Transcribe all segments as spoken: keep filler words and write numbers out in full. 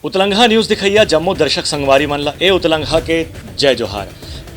उतलंघा news दिखइया जम्मो दर्शक संगवारी मन ला ए उतलंघा के जय जोहार।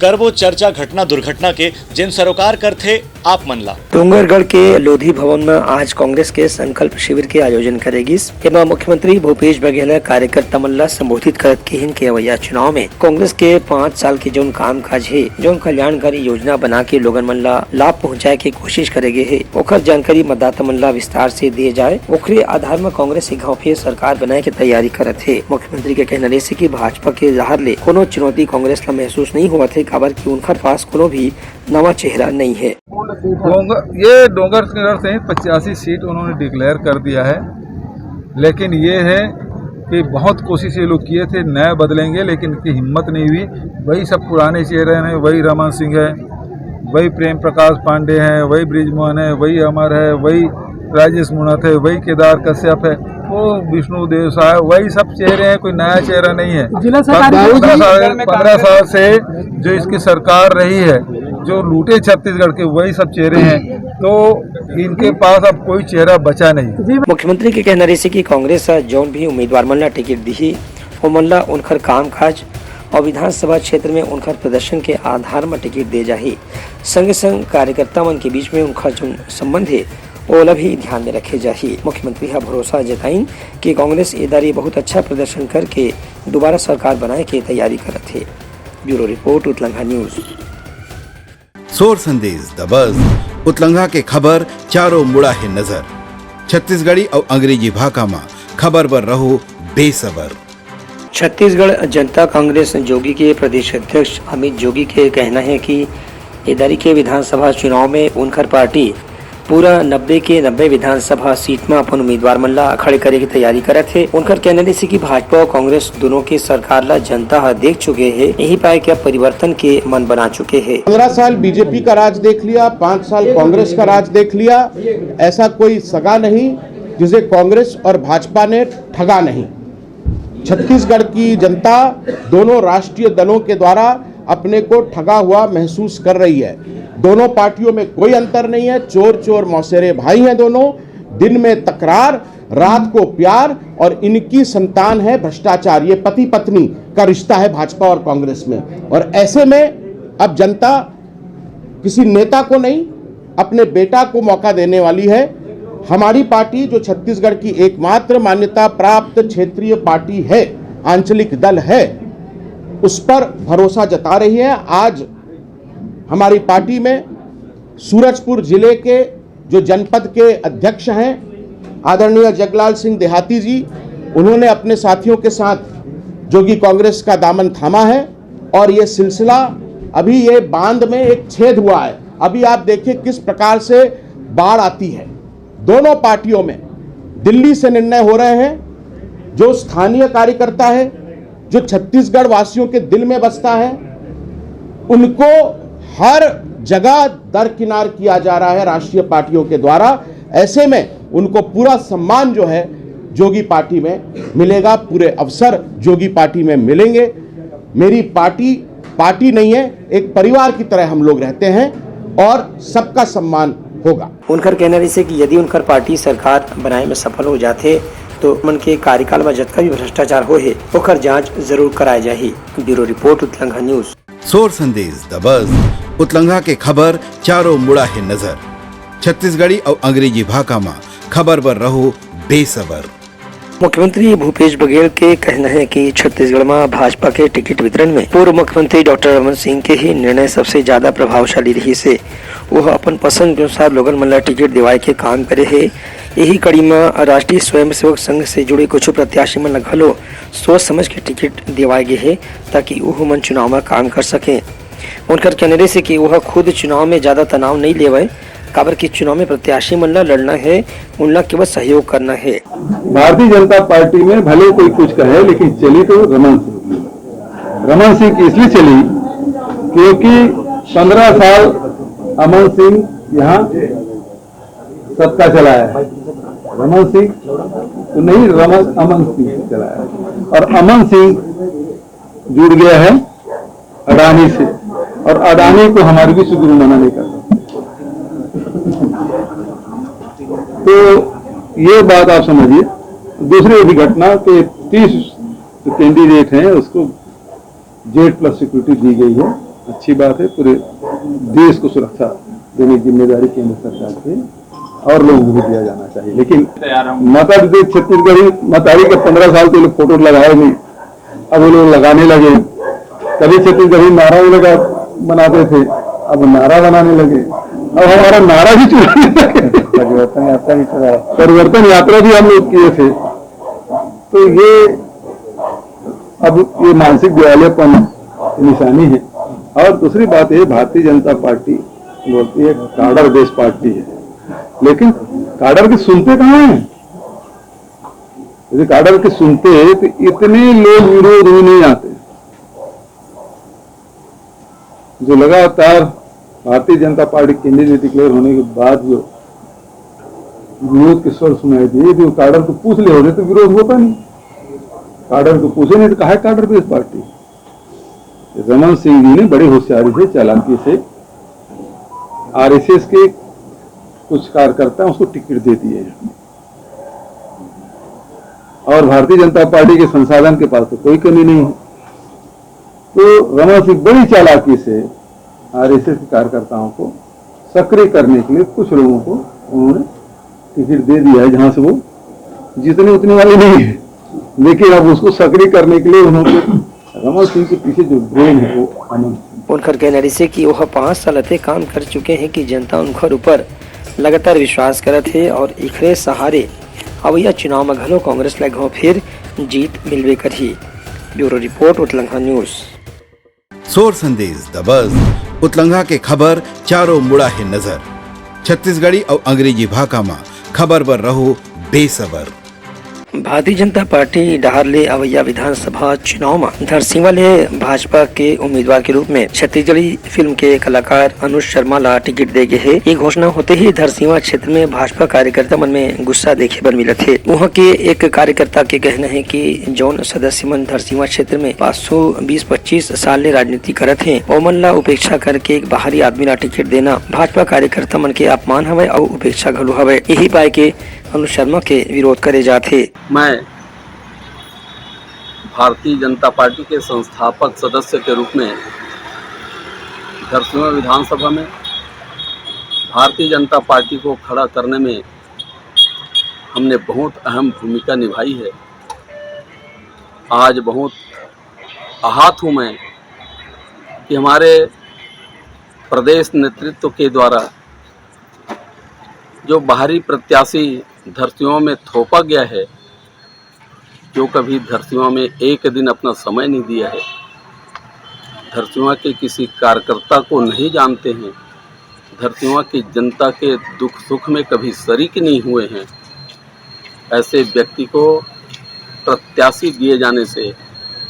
करबो चर्चा घटना दुर्घटना के, जेन सरोकार करथे आप मन ला। डोंगरगढ़ के लोधी भवन म आज कांग्रेस के संकल्प शिविर के आयोजन करे गिस। एमा मुख्यमंत्री भूपेश बघेल ह कार्यकर्ता मन ला संबोधित करत किहिन के अवइया चुनाव में कांग्रेस के पाँच साल के जउन कामकाज हे, जउन कल्याणकारी योजना बना के लोगन मन ला लाभ पहुंचाए के कोशिश करे गे हे, ओखर जानकारी मतदाता मन ला विस्तार से दिए जाए। ओखरे आधार म कांग्रेस एक घाव फिर सरकार बनाए के तैयारी करत हे। मुख्यमंत्री के कहना रहिस कि भाजपा के डहर ले कोनो चुनौती कांग्रेस ला महसूस नइ होवत हे, काबर कि उनखर पास कोनो भी नवा चेहरा नइ हे। डोंगर, ये डोंगरगढ़ से पचासी सीट उन्होंने डिक्लेयर कर दिया है, लेकिन ये है कि बहुत कोशिश ये लोग किए थे, नया बदलेंगे, लेकिन इनकी हिम्मत नहीं हुई। वही सब पुराने चेहरे हैं, वही रमन सिंह है, वही प्रेम प्रकाश पांडे हैं, वही बृजमोहन है, वही अमर है, वही राजेश मूणत है, वही केदार कश्यप है, वो विष्णु देव साय, वही सब चेहरे हैं, कोई नया चेहरा नहीं है। जिला सहकारी पंद्रह साल, पंद्रह साल से जो इसकी सरकार रही है, जो लूटे छत्तीसगढ़ के, वही सब चेहरे हैं, तो इनके पास अब कोई चेहरा बचा नहीं। मुख्यमंत्री के कहना रहिस कि कांग्रेस ह जौन भी उम्मीदवार मन ला टिकट दिही, ओमन ला उनखर कामकाज और विधानसभा क्षेत्र में उनखर प्रदर्शन के आधार म टिकट दे जाही। संगे संग कार्यकर्ता मन के बीच में उनखर जौन संबंध हे, ओला भी ध्यान में रखे जाही। मुख्यमंत्री ह भरोसा जताइन कि कांग्रेस ए दारी बहुत अच्छा प्रदर्शन करके दोबारा सरकार बनाए के तैयारी करत हे। Bureau report, Utlangha news. सोर संदेश दबस, उतलंघा के खबर चारों मुड़ा हे नजर। छत्तीसगढ़ी अउ अंग्रेजी भाखा म खबर बर रहो बेसबर। छत्तीसगढ़ जनता कांग्रेस जोगी के प्रदेश अध्यक्ष अमित जोगी के कहना हे कि ए दारी के विधानसभा चुनाव में उनखर पार्टी पूरा नब्बे के नब्बे विधानसभा सीट म अपन उम्मीदवार मन ला खड़े करे के तैयारी करत हे। उनखर कहना रहिस कि भाजपा और कांग्रेस दोनों के सरकार ला जनता ह देख चुके हे, यही पाए के अब परिवर्तन के मन बना चुके हे। पंद्रह साल बीजेपी का राज देख लिया, पाँच साल कांग्रेस का राज देख लिया। ऐसा कोई सगा नहीं जिसे कांग्रेस और भाजपा ने ठगा नहीं। छत्तीसगढ़ की जनता दोनों राष्ट्रीय दलों के द्वारा अपने को ठगा हुआ महसूस कर रही है। दोनों पार्टियों में कोई अंतर नहीं है, चोर चोर मौसेरे भाई हैं दोनों। दिन में तकरार, रात को प्यार, और इनकी संतान है भ्रष्टाचार। ये पति पत्नी का रिश्ता है भाजपा और कांग्रेस में। और ऐसे में अब जनता किसी नेता को नहीं, अपने बेटा को मौका देने वाली है। हमारी पार्टी, जो छत्तीसगढ़ की एकमात्र मान्यता प्राप्त क्षेत्रीय पार्टी है, आंचलिक दल है, उस पर भरोसा जता रही है। आज हमारी पार्टी में सूरजपुर जिले के जो जनपद के अध्यक्ष हैं, आदरणीय जगलाल सिंह देहाती जी, उन्होंने अपने साथियों के साथ जोगी कांग्रेस का दामन थामा है और ये सिलसिला, अभी ये बांध में एक छेद हुआ है। अभी आप देखिए किस प्रकार से बाढ़ आती है। दोनों पार्टियों में दिल्ली से निर्णय हो रहे हैं। जो स्थानीय कार्यकर्ता है, जो छत्तीसगढ़ वासियों के दिल में बसता है, उनको हर जगह दरकिनार किया जा रहा है राष्ट्रीय पार्टियों के द्वारा। ऐसे में उनको पूरा सम्मान जो है जोगी पार्टी में मिलेगा, पूरे अवसर जोगी पार्टी में मिलेंगे। मेरी पार्टी पार्टी नहीं है, एक परिवार की तरह हम लोग रहते हैं और सबका सम्मान होगा। उनकर कहना रहिसे कि यदि उनकर पार्टी सरकार बनाए में सफल हो जाथे, तो मन के कार्यकाल में जतका भी भ्रष्टाचार होए हे, ओकर जांच जरूर कराए जाही। Bureau report, Utlangha news. सोर संदेश दबस, उतलंघा के खबर चारों मुड़ा हे नजर। छत्तीसगढ़ी अउ अंग्रेजी भाखा म खबर बर रहो बेसबर। मुख्यमंत्री भूपेश बघेल के कहना हे कि छत्तीसगढ़ म भाजपा के टिकट वितरण में पूर्व मुख्यमंत्री डॉक्टर रमन सिंह के ही निर्णय सबसे ज्यादा प्रभावशाली रहिसे। वो अपन पसंद के अनुसार लोगन मन ला टिकट दिवाए के काम करे हे। यही कड़ी म राष्ट्रीय स्वयंसेवक संघ से जुड़े कुछ प्रत्याशी मन ला घलो सोच समझ के टिकट दिवाए गे हे, ताकि उहू मन चुनाव म काम कर सकें। उनकर कहना रहिसे कि वह खुद चुनाव में ज्यादा तनाव नहीं लेवय, काबर कि चुनाव में प्रत्याशी मन ला लड़ना हे, उनला केवल सहयोग करना हे। भारतीय जनता पार्टी में भले कोई कुछ कहे, लेकिन चली तो रमन सिंह। रमन सिंह की इसलिए चली, क्योंकि पन्द्रह साल अमन सिंह यहाँ सत्ता चलाया है। रमन सिंह तो नहीं, रमन, अमन सिंह चलाया है। और अमन सिंह जुड़ गया है अडानी से, और अडानी को हमारे विश्व गुरु मना नहीं करता। तो ये बात आप समझिए। दूसरी भी घटना कि तीस जो कैंडिडेट हैं, उसको जेड प्लस सिक्योरिटी दी गई है, अच्छी बात है। पूरे देश को सुरक्षा देने की जिम्मेदारी केंद्र सरकार की है और लोगों को भी दिया जाना चाहिए। लेकिन माता दे छत्तीसगढ़ी मतारी का पन्द्रह साल के लोग फोटो लगाए नहीं, अब वो लोग लगाने लगे। कभी छत्तीसगढ़ी नारा वो लगा बनाते थे, अब नारा बनाने लगे, अब हमारा नारा भी चुराने लगे। परिवर्तन यात्रा भी चुरा परिवर्तन यात्रा भी हम लोग किए थे। तो ये अब ये मानसिक दिवालियापन निशानी है। और दूसरी बात, ये भारतीय जनता पार्टी बोलती है काडर बेस्ड पार्टी है, लेकिन काडर की सुनते कहाँ हैं? यदि काडर की सुनते तो इतने लोग विरोध में नहीं आते। जो लगातार Bharatiya Janata party candidate declare होने के बाद जो विरोध के स्वर सुनाई दिए, जो काडर को पूछ ले होते तो विरोध होता नहीं। काडर को पूछे नहीं तो कहा cadre based party. Raman Singh ji ने बड़ी होशियारी से, चालाकी से आरएसएस के कुछ कार्यकर्ता उसको टिकट दे दिए हैं। और भारतीय जनता पार्टी के संसाधन के पास तो कोई कमी नहीं है। तो रमन सिंह बड़ी चालाकी से आरएसएस के कार्यकर्ताओं को सक्रिय करने के लिए कुछ लोगों को उन्होंने टिकट दे दिया है, जहां से वो जीतने उतने वाले नहीं है, लेकिन अब उसको सक्रिय करने के लिए उन्होंने रमन सिंह के पीछे जो ब्रेन है वो आनंद सिंह। उनकर कहना रहिसे कि वह पाँच साल अते काम कर चुके हैं कि जनता उनकर ऊपर लगातार विश्वास करत हे और इखरे सहारे अवइया चुनाव म घलो कांग्रेस ल एक घांव फिर जीत मिलबे करही। Bureau report, Utlangha news. सोर संदेश दबस, उतलंघा के खबर चारों मुड़ा हे नजर। छत्तीसगढ़ी अउ अंग्रेजी भाखा म खबर बर रहो बेसबर। भारतीय जनता पार्टी डहार ले अवइया विधानसभा चुनाव म धरसीवा ले भाजपा के उम्मीदवार के रूप में छत्तीसगढ़ी फिल्म के कलाकार अनुज शर्मा ला टिकट दे गे हे। ये घोषणा होते ही धरसीवा क्षेत्र में भाजपा कार्यकर्ता मन में गुस्सा देखे बर मिलत हे। उहाँ के एक कार्यकर्ता के कहना हे कि जौन सदस्य मन धरसीवा क्षेत्र में पाँच सौ बीस पच्चीस साल ले राजनीति करत हे, ओमन ला उपेक्षा करके एक बाहरी आदमी ला टिकट देना भाजपा कार्यकर्ता मन के अपमान हवय अउ उपेक्षा घलो हवय। यही पाय के अनुज शर्मा के विरोध करे जात हे। मैं भारतीय जनता पार्टी के संस्थापक सदस्य के रूप में धरसीवा विधानसभा में भारतीय जनता पार्टी को खड़ा करने में हमने बहुत अहम भूमिका निभाई है। आज बहुत आहत हूँ मैं कि हमारे प्रदेश नेतृत्व के द्वारा जो बाहरी प्रत्याशी धरसीवा में थोपा गया है, जो कभी धरसीवा में एक दिन अपना समय नहीं दिया है, धरसीवा के किसी कार्यकर्ता को नहीं जानते हैं, धरसीवा की जनता के दुख सुख में कभी शरीक नहीं हुए हैं, ऐसे व्यक्ति को प्रत्याशी दिए जाने से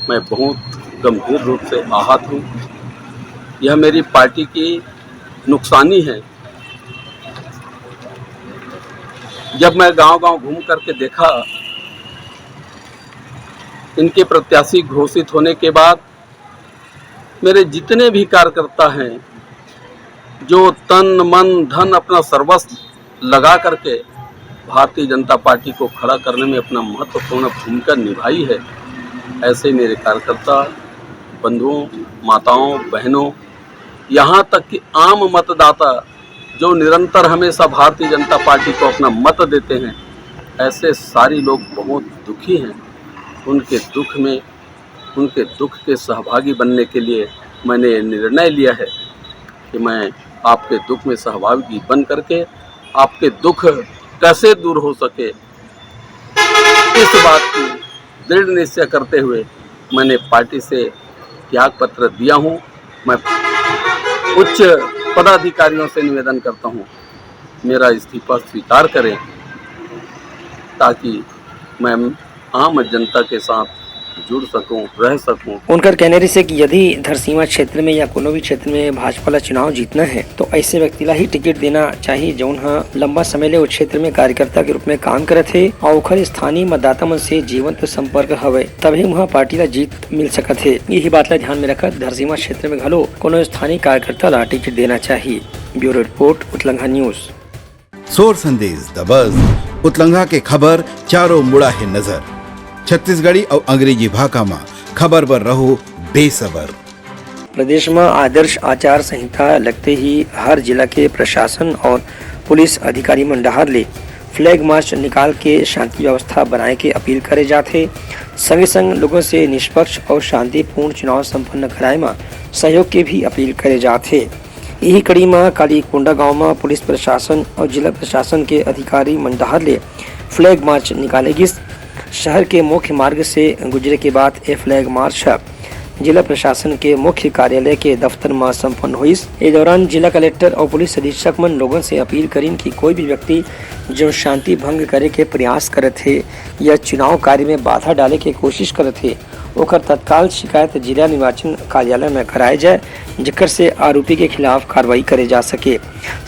मैं बहुत गंभीर रूप से आहत हूँ। यह मेरी पार्टी की नुकसानी है। जब मैं गांव-गांव घूम करके देखा, इनके प्रत्याशी घोषित होने के बाद मेरे जितने भी कार्यकर्ता हैं, जो तन, मन, धन, अपना सर्वस्व लगा करके भारतीय जनता पार्टी को खड़ा करने में अपना महत्वपूर्ण भूमिका निभाई है, ऐसे मेरे कार्यकर्ता, बंधुओं, माताओं, बहनों, यहाँ तक कि आम मतदाता जो निरंतर हमेशा भारतीय जनता पार्टी को अपना मत देते हैं, ऐसे सारे लोग बहुत दुखी हैं। उनके दुख में, उनके दुख के सहभागी बनने के लिए मैंने ये निर्णय लिया है कि मैं आपके दुख में सहभागी बन करके आपके दुख कैसे दूर हो सके, इस बात की दृढ़ निश्चय करते हुए मैंने पार्टी से त्याग पत्र दिया हूँ। मैं उच्च पदाधिकारियों से निवेदन करता हूँ, मेरा इस्तीफा स्वीकार करें, ताकि मैं आम जनता के साथ जुड़ सकूं, रह सकूं। उनकर कहने रहिसे कि यदि धरसीवा क्षेत्र में या कोनो भी क्षेत्र में भाजपा ला चुनाव जीतना है, तो ऐसे व्यक्ति ला ही टिकट देना चाहिए, जौन ह लंबा समय ले उस क्षेत्र में कार्यकर्ता के रूप में काम करत हे और ओखर स्थानीय मतदाता मन से जीवंत संपर्क हवय, तभी उहाँ पार्टी ला जीत मिल सकत हे। यही बात ला ध्यान में रखत धरसीवा क्षेत्र में घलो कोनो स्थानीय कार्यकर्ता ला टिकट देना चाहिए। Bureau report, Utlangha news. सोर संदेश दबस, उतलंघा के खबर चारों मुड़ा हे नजर। छत्तीसगढ़ी अउ अंग्रेजी भाखा म खबर बर रहू बेसबर। प्रदेश म आदर्श आचार संहिता लगते ही हर जिला के प्रशासन और पुलिस अधिकारी मन डहार ले फ्लैग मार्च निकाल के शांति व्यवस्था बनाए के अपील करे जात हे। संगे संग लोगों से निष्पक्ष और शांतिपूर्ण चुनाव संपन्न कराए म सहयोग के भी अपील करे जात हे। यही कड़ी म काली कोंडागांव म पुलिस प्रशासन और जिला प्रशासन के अधिकारी मन डहार ले फ्लैग मार्च निकाले गिस। शहर के मुख्य मार्ग से गुजरे के बाद ए फ्लैग मार्च ह जिला प्रशासन के मुख्य कार्यालय के दफ्तर म संपन्न होइस। ए दौरान जिला कलेक्टर और पुलिस अधीक्षक मन लोगन से अपील करिन कि कोई भी व्यक्ति जो शांति भंग करे के प्रयास करत हे या चुनाव कार्य में बाधा डाले के कोशिश करत हे, ओकर तत्काल शिकायत जिला निर्वाचन कार्यालय में कराए जाए, जेकर से आरोपी के खिलाफ कार्रवाई करे जा सके।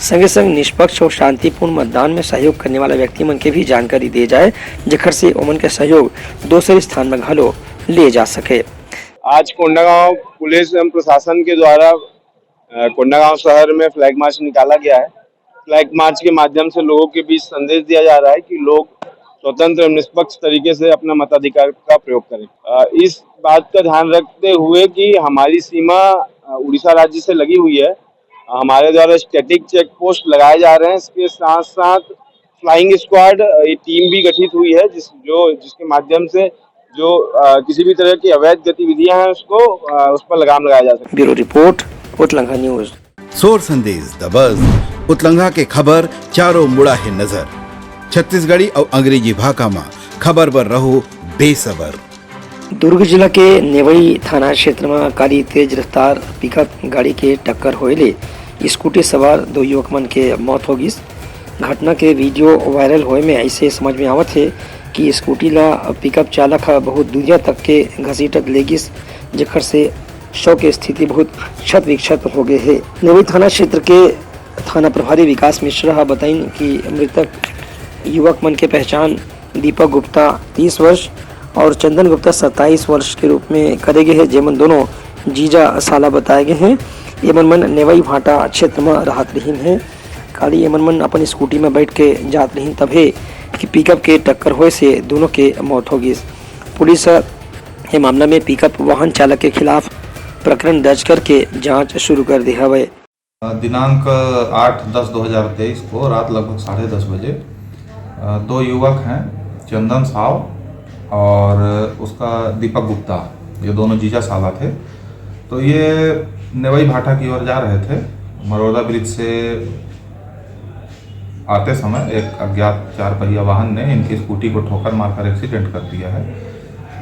संगे संग निष्पक्ष और शांतिपूर्ण मतदान में सहयोग करने वाला व्यक्ति मन के भी जानकारी दिए जाए, जेकर से ओमन के सहयोग दूसरे स्थान में घलो ले जा सके। आज कोंडागांव पुलिस एवं प्रशासन के द्वारा, अ, कोंडागांव शहर में फ्लैग मार्च निकाला गया है। फ्लैग मार्च के माध्यम से लोगों के बीच संदेश दिया जा रहा है कि लोग स्वतंत्र एवं निष्पक्ष तरीके से अपना मताधिकार का प्रयोग करें। अ, इस बात का ध्यान रखते हुए कि हमारी सीमा, अ, उड़ीसा राज्य से लगी हुई है, हमारे द्वारा स्टैटिक चेक पोस्ट लगाए जा रहे हैं। इसके साथ साथ फ्लाइंग स्क्वाड, अ, ये टीम भी गठित हुई है, जिस, जो, जिसके माध्यम से जो, अ, किसी भी तरह की अवैध गतिविधियां हैं, उसको, अ, उस पर लगाम लगाया जा सके। Bureau report, Utlangha news. सोर संदेश दबस, उतलंघा के खबर चारों मुड़ा हे नजर। छत्तीसगढ़ी अउ अंग्रेजी भाखा म खबर बर रहू बेसबर। दुर्ग जिला के नेवई थाना क्षेत्र म काली तेज रफ्तार पिकअप गाड़ी के टक्कर होए ले स्कूटी सवार दो युवक मन के मौत हो गिस। घटना के वीडियो वायरल होए में ऐसे समझ में आवत हे कि स्कूटी ला पिकअप चालक ह बहुत दूरिया तक के घसीटत ले गिस, जेकर से शव के स्थिति बहुत क्षत विक्षत हो गए हे। नेवई थाना क्षेत्र के थाना प्रभारी विकास मिश्रा ह बताइन कि मृतक युवक मन के पहचान दीपक गुप्ता तीस वर्ष और चंदन गुप्ता सत्ताईस वर्ष के रूप में करे गे हे, जेमन दोनों जीजा साला बताए गए हैं। एमन मन नेवई भाटा क्षेत्र में रहत रहिन हे। काली एमन मन अपन स्कूटी में बैठ के जात रहिन, तभे कि पिकअप के टक्कर होए से दोनों के मौत हो गिस। पुलिस ह ये मामला में पिकअप वाहन चालक के खिलाफ प्रकरण दर्ज करके जांच शुरू कर दे हवय। दिनांक आठ दस दो हज़ार तेईस को रात लगभग साढ़े दस बजे, अ, दो युवक हैं, चंदन साव और उसका दीपक गुप्ता, ये दोनों जीजा साला थे। तो ये नेवई भाटा की ओर जा रहे थे। मरोदा ब्रिज से आते समय एक अज्ञात चार पहिया वाहन ने इनकी स्कूटी को ठोकर मारकर एक्सीडेंट कर दिया है,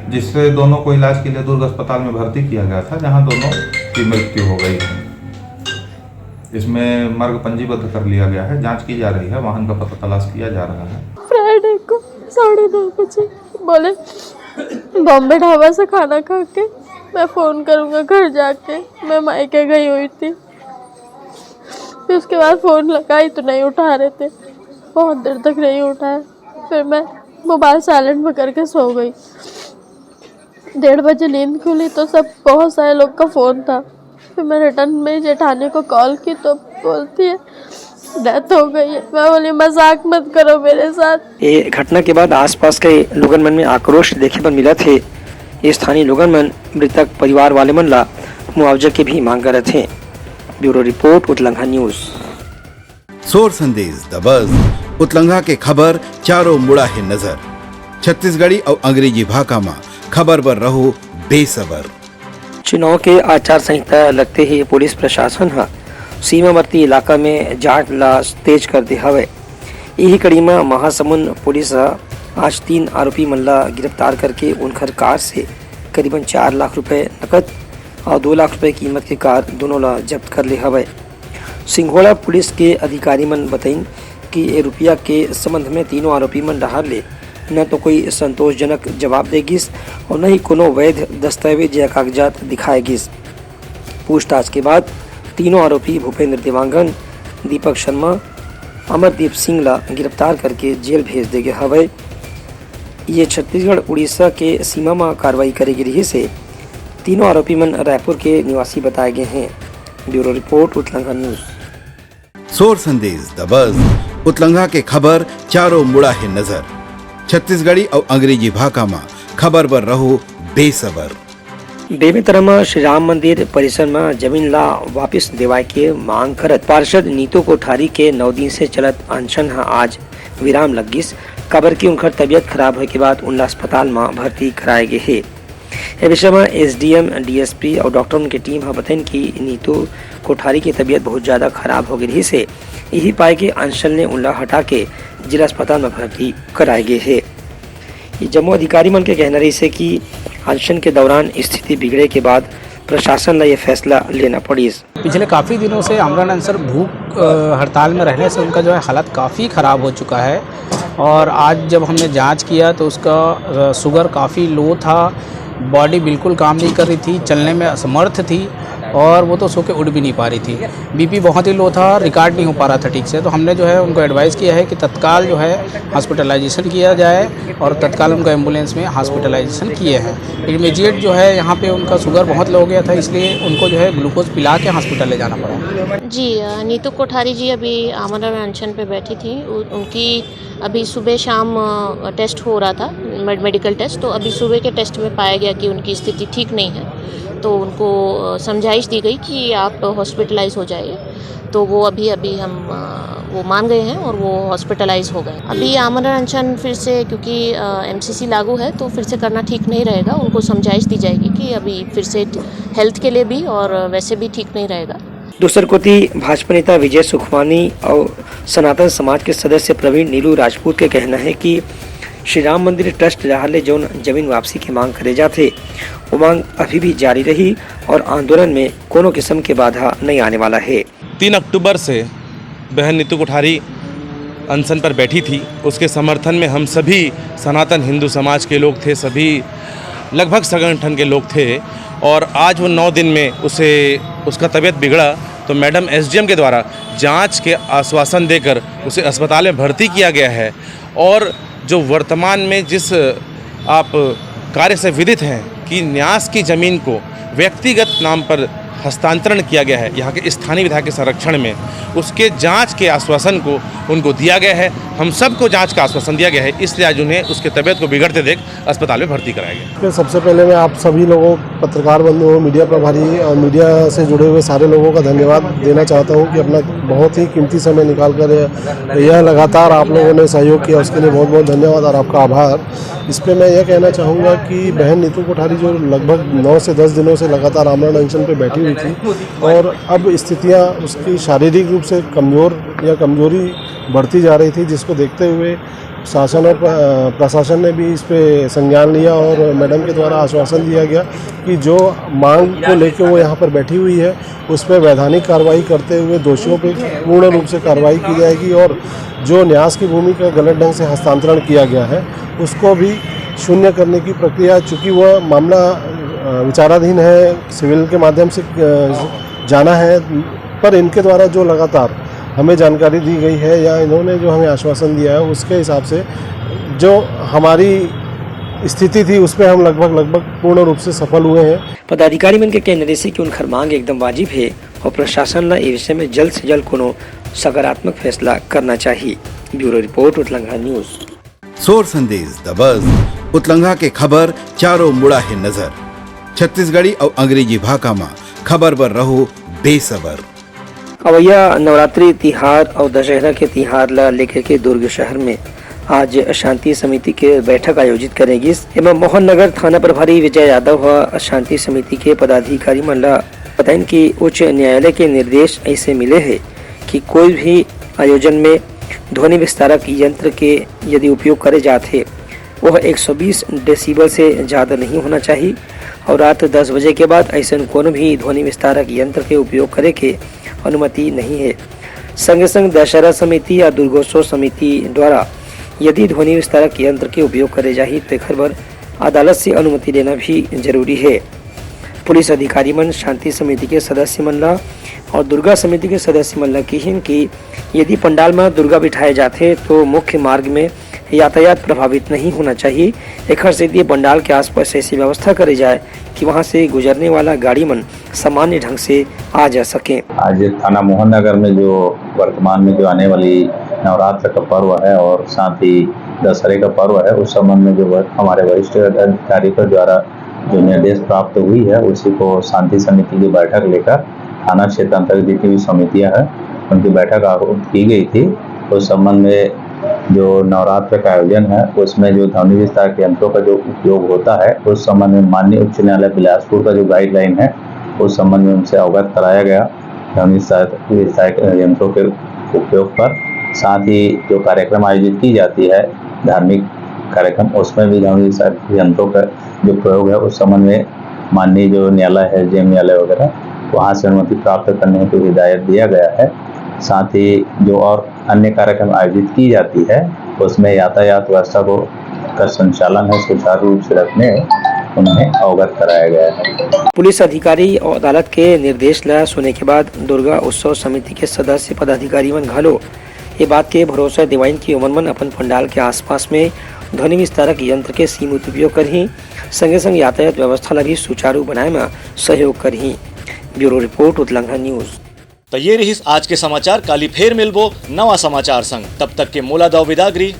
जिससे दोनों को इलाज के लिए दुर्ग अस्पताल में भर्ती किया गया था, जहां दोनों की मृत्यु हो गई है। इसमें मर्ग पंजीबद्ध कर लिया गया है, जांच की जा रही है, वाहन का पता तलाश किया जा रहा है। फ्राइडे को साढ़े नौ बजे बोले, बॉम्बे ढाबा से खाना खा के मैं फ़ोन करूँगा घर जाके, मैं मायके गई हुई थी। फिर उसके बाद फ़ोन लगाई तो नहीं उठा रहे थे, बहुत देर तक नहीं उठाया। फिर मैं मोबाइल साइलेंट में करके सो गई। डेढ़ बजे नींद खुली तो सब, बहुत सारे लोग का फ़ोन था। फिर मैं रिटर्न मेरी जेठानी को कॉल की तो बोलती है, डेथ हो गई है। मैं बोली, मजाक मत करो मेरे साथ। ये घटना के बाद आसपास के लोगन मन में आक्रोश देखे बर मिलत हे। स्थानीय लोगन मन मृतक परिवार वाले मन ला मुआवजा के भी मांग करत हे। Bureau report, Utlangha news. सोर संदेश दबस, उतलंघा के खबर चारों मुड़ा हे नजर। छत्तीसगढ़ी अउ अंग्रेजी भाखा म खबर बर रहू बेसबर। चुनाव के आचार संहिता लगते ही पुलिस प्रशासन ह सीमावर्ती इलाका में जांच ला तेज कर दे हवय। इही कड़ी म महासमुंद पुलिस ह आज तीन आरोपी मन ला गिरफ्तार करके उनकर कार से करीबन चार लाख रुपए नकद और दो लाख रुपए कीमत के कार दोनों ला जब्त कर ले हवय। सिंघोड़ा पुलिस के अधिकारी मन बताइन कि ए रुपया के संबंध में तीनों आरोपी मन डहार ले न तो कोई संतोषजनक जवाब दे गिस और न ही कोनो वैध दस्तावेज या कागजात दिखाए गिस। पूछताछ के बाद तीनों आरोपी भूपेंद्र देवांगन, दीपक शर्मा, अमरदीप सिंह ला गिरफ्तार करके जेल भेज दे गे हवय। ये छत्तीसगढ़ उड़ीसा के सीमा म कार्रवाई करे गे रिहिस हे। तीनों आरोपी मन रायपुर के निवासी बताए गए हैं। Bureau report, Utlangha news. सोर संदेश दबस, उतलंघा के खबर चारों मुड़ा हे नजर। छत्तीसगढ़ी अउ अंग्रेजी भाखा म खबर बर रहो बेसबर। बेमेतरा म श्री राम मंदिर परिसर म जमीन ला वापिस देवाय के मांग करत पार्षद नीतू कोठारी के नौ दिन से चलत अनशन ह आज विराम लग गिस, काबर कि उनकर तबियत खराब होय के बाद उनला अस्पताल म भर्ती कराए गे हे। ए विषय म एसडीएम, डीएसपी अउ डॉक्टर मन के टीम ह बतइन कि नीतू कोठारी के तबियत बहुत ज्यादा खराब हो गे रिहिस हे, इही पाय के अनशन ले उनला हटा के जिला अस्पताल म भर्ती कराए गे हे। ये जम्मो अधिकारी मन के कहना रहिस हे कि अनशन के दौरान स्थिति बिगड़े के बाद प्रशासन ला ये फैसला लेना पड़िस। पिछले काफ़ी दिनों से आमरण अनशन भूख, अ, हड़ताल में रहने से उनका जो है हालत काफ़ी ख़राब हो चुका है। और आज जब हमने जांच किया तो उसका, अ, शुगर काफ़ी लो था, बॉडी बिल्कुल काम नहीं कर रही थी, चलने में असमर्थ थी और वो तो सो के उठ भी नहीं पा रही थी। बीपी बहुत ही लो था, रिकॉर्ड नहीं हो पा रहा था ठीक से। तो हमने जो है उनको एडवाइस किया है कि तत्काल जो है हॉस्पिटलाइजेशन किया जाए और तत्काल उनको एम्बुलेंस में हॉस्पिटलाइजेशन किए हैं। इमीडिएट जो है यहाँ पे उनका शुगर बहुत लो हो गया था, इसलिए उनको जो है ग्लूकोज पिला के हॉस्पिटल ले जाना पड़ा। जी, अ, नीतू कोठारी जी अभी आमरण अनशन पे बैठी थी। उ-, उनकी अभी सुबह शाम, अ, टेस्ट हो रहा था, मेड-, मेडिकल टेस्ट, तो अभी सुबह के टेस्ट में पाया गया कि उनकी स्थिति ठीक नहीं है। तो उनको, अ, समझाइश दी गई कि आप हॉस्पिटलाइज हो जाइए। तो वो अभी, अभी हम, अ, वो मान गए हैं और वो हॉस्पिटलाइज हो गए। अभी आमरण अनशन फिर से, क्योंकि, अ, एमसीसी लागू है, तो फिर से करना ठीक नहीं रहेगा। उनको समझाइश दी जाएगी कि अभी फिर से हेल्थ के लिए भी और वैसे भी ठीक नहीं रहेगा। दूसर कोति, भाजपा नेता विजय सुखवानी अउ सनातन समाज के सदस्य प्रवीण नीलू राजपूत के कहना हे कि श्री राम मंदिर ट्रस्ट डहार ले जउन जमीन वापसी के मांग करे जाथे, वो मांग अभी भी जारी रही अउ आंदोलन में कोनो किसम के बाधा नइ आने वाला हे। तीन अक्टूबर से बहन नीतू कोठारी अनशन पर बैठी थी, उसके समर्थन में हम सभी सनातन हिंदू समाज के लोग थे, सभी लगभग संगठन के लोग थे। और आज वो नौ दिन में उसे, उसका तबीयत बिगड़ा, तो मैडम एसडीएम के द्वारा जांच के आश्वासन देकर उसे अस्पताल में भर्ती किया गया है। और जो वर्तमान में जिस आप कार्य से विदित हैं कि न्यास की जमीन को व्यक्तिगत नाम पर हस्तांतरण किया गया है यहाँ के स्थानीय विधायक के संरक्षण में, उसके जांच के आश्वासन को उनको दिया गया है। हम सबको जांच का आश्वासन दिया गया है, इसलिए आज उन्हें उसके तबीयत को बिगड़ते देख अस्पताल में भर्ती कराया गया। सबसे पहले मैं आप सभी लोगों, पत्रकार बंधुओं, मीडिया प्रभारी और मीडिया से जुड़े हुए सारे लोगों का धन्यवाद देना चाहता हूं कि अपना बहुत ही कीमती समय निकाल कर यह लगातार आप लोगों ने सहयोग किया, उसके लिए बहुत बहुत धन्यवाद और आपका आभार। इस पे मैं यह कहना चाहूँगा कि बहन नीतू कोठारी जो लगभग नौ से दस दिनों से लगातार आमरण अनशन पे बैठी हुई थी और अब स्थितियाँ उसकी शारीरिक रूप से कमज़ोर या कमज़ोरी बढ़ती जा रही थी, जिसको देखते हुए शासन और प्र-, प्रशासन ने भी इस पे संज्ञान लिया और मैडम के द्वारा आश्वासन दिया गया कि जो मांग को लेके वो यहाँ पर बैठी हुई है, उस पर वैधानिक कार्रवाई करते हुए दोषियों पर पूर्ण रूप से कार्रवाई की जाएगी और जो न्यास की भूमि का गलत ढंग से हस्तांतरण किया गया है, उसको भी शून्य करने की प्रक्रिया, चूँकि वह मामला, अ, विचाराधीन है, सिविल के माध्यम से, अ, जाना है, पर इनके द्वारा जो लगातार हमें जानकारी दी गई है या इन्होंने जो हमें आश्वासन दिया है, उसके हिसाब से जो हमारी स्थिति थी, उस पे हम लगभग, लगभग पूर्ण रूप से सफल हुए हैं। पदाधिकारी मन के कहना रहिसे कि उनकर मांग एकदम वाजिब हे अउ प्रशासन ला ए विषय में जल्द से जल्द कोनो सकारात्मक फैसला करना चाही। Bureau report, Utlangha news. सोर संदेश द बज, उतलंघा के खबर चारों मुड़ा हे नजर। छत्तीसगढ़ी अउ अंग्रेजी भाखा म खबर बर रहो बेसबर। अवइया नवरात्रि तिहार अउ दशहरा के तिहार ला लेकर के दुर्ग शहर में आज शांति समिति के बैठक आयोजित करे गिस। एमा मोहन नगर थाना प्रभारी विजय यादव ह शांति समिति के पदाधिकारी मन ला बताइन कि उच्च न्यायालय के निर्देश ऐसे मिले हे कि कोई भी आयोजन में ध्वनि विस्तारक यंत्र के यदि उपयोग करे जात हे, वह एक सौ बीस डेसिबल से ज्यादा नहीं होना चाहिए और रात दस बजे के बाद ऐसन कोनो भी ध्वनि विस्तारक यंत्र के उपयोग करे के अनुमति नहीं है। संगे संग दशहरा समिति या दुर्गोत्सव समिति द्वारा यदि ध्वनि विस्तारक यंत्र के उपयोग करे जाही, तो एखर बर अदालत से अनुमति लेना भी जरूरी है। पुलिस अधिकारी मन शांति समिति के सदस्य मन ला और दुर्गा समिति के सदस्य मन ला किहिन कि यदि पंडाल म दुर्गा बिठाए जाथे, तो मुख्य मार्ग में यातायात प्रभावित नहीं होना चाहिए। एखर सेती पंडाल के आसपास ऐसी व्यवस्था करे जाए कि वहां से गुजरने वाला गाड़ी मन सामान्य ढंग से आ जा सके। आज थाना मोहन नगर में जो वर्तमान में जो आने वाली नवरात्र का पर्व है और साथ ही दशहरे का पर्व है, उस संबंध में जो वर-, हमारे वरिष्ठ अधिकारियों के द्वारा जो निर्देश प्राप्त हुई है, उसी को शांति समिति की बैठक लेकर थाना क्षेत्र अंतर्गत जितनी भी समितियां हैं, उनकी बैठक आहूत की गई थी। उस संबंध में जो नवरात्र का आयोजन है, उसमें जो ध्वनि विस्तारक यंत्रों का जो उपयोग होता है, उस संबंध में माननीय उच्च न्यायालय बिलासपुर का जो गाइडलाइन है, उस संबंध में उनसे अवगत कराया गया। ध्वनि विस्तारक यंत्रों के उपयोग पर, साथ ही जो कार्यक्रम आयोजित की जाती है, धार्मिक कार्यक्रम, उसमें भी ध्वनि विस्तारक यंत्रों का जो प्रयोग है, उस संबंध में माननीय जो न्यायालय है, जेएम न्यायालय वगैरह, वहाँ से अनुमति प्राप्त करने हेतु हिदायत दिया गया है। साथ ही जो और अन्य कार्यक्रम आयोजित की जाती है, उसमें यातायात व्यवस्था को का संचालन है, सुचारू रूप से रखने उन्हें अवगत कराया गया है। पुलिस अधिकारी अउ अदालत के निर्देश ल सुने के बाद दुर्गा उत्सव समिति के सदस्य पदाधिकारी मन घलो ये बात के भरोसा दिवाइन कि ओमन मन अपन पंडाल के आसपास में ध्वनि विस्तारक यंत्र के सीमित उपयोग करही, संगे संग यातायात व्यवस्था ल भी सुचारू बनाए म सहयोग करही। Bureau report, Utlangha news. त ये रहिस आज के समाचार। काली फेर मिलबो नवा समाचार संग, तब तक के मोला दव बिदागरी।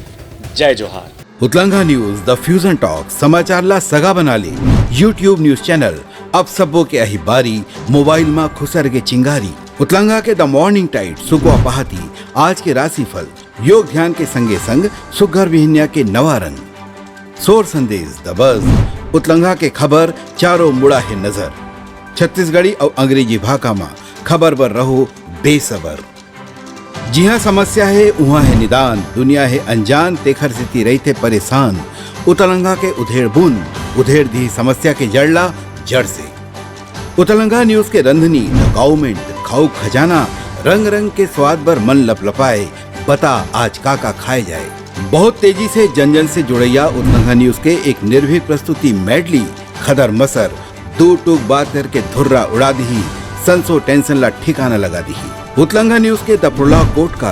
जय जोहार। उतलंघा न्यूज, द फ्यूजन टॉक, समाचार ला सगा बना ले। YouTube न्यूज चैनल, अब सबो के अही बारी, मोबाइल मा खुसर के चिंगारी। उतलंघा के द मॉर्निंग टाइड, सुकवा पहाती, आज के राशिफल, योग ध्यान के संगे संग सुग्घर बिहनिया के नवा रंग, सोर संदेश, द बज, उतलंघा के खबर, चारों मुड़ा हे नजर, छत्तीसगढ़ी अउ अंग्रेजी भाखा मा खबर बर रहो बेसबर। जिहाँ समस्या हे, उहाँ हे निदान, दुनिया हे अनजान, तेखर सेती रहिथे परेशान। उतलंघा के उधेड़ बुन, उधेड़ दिही समस्या के जड़ ला जड़ से। उतलंघा न्यूज के रंधनी, द गाउमेंट, खाऊ खजाना, रंग रंग के स्वाद बर मन लपलपाए, बता आज का का खाए जाए। बहुत तेजी से जन जन से जुड़ैया उतलंघा न्यूज के एक निर्भीक प्रस्तुति मेडली, खदर मसर, दू टूक बात करके धुर्रा उड़ा दिही, संसो टेंशन ला ठिकाना लगा दिही। उतलंघा न्यूज के द प्रोलॉग कोट का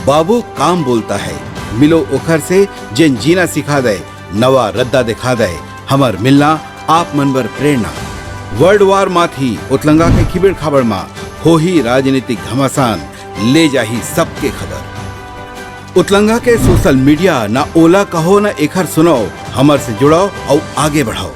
बाबू काम बोलता है, मिलो ओखर से जेन जीना सिखा दे, नवा रद्दा दिखा दे, हमर मिलना आप मन बर प्रेरणा। वर्ल्ड वार माथी उतलंघा के खिबेड़ खाबड़ मा होही राजनीतिक घमासान, ले जाही सबके खबर। उतलंघा के सोशल मीडिया, ना ओला कहो ना एखर सुनाओ, हमर से जुड़ाओ अउ आगे बढ़ाओ।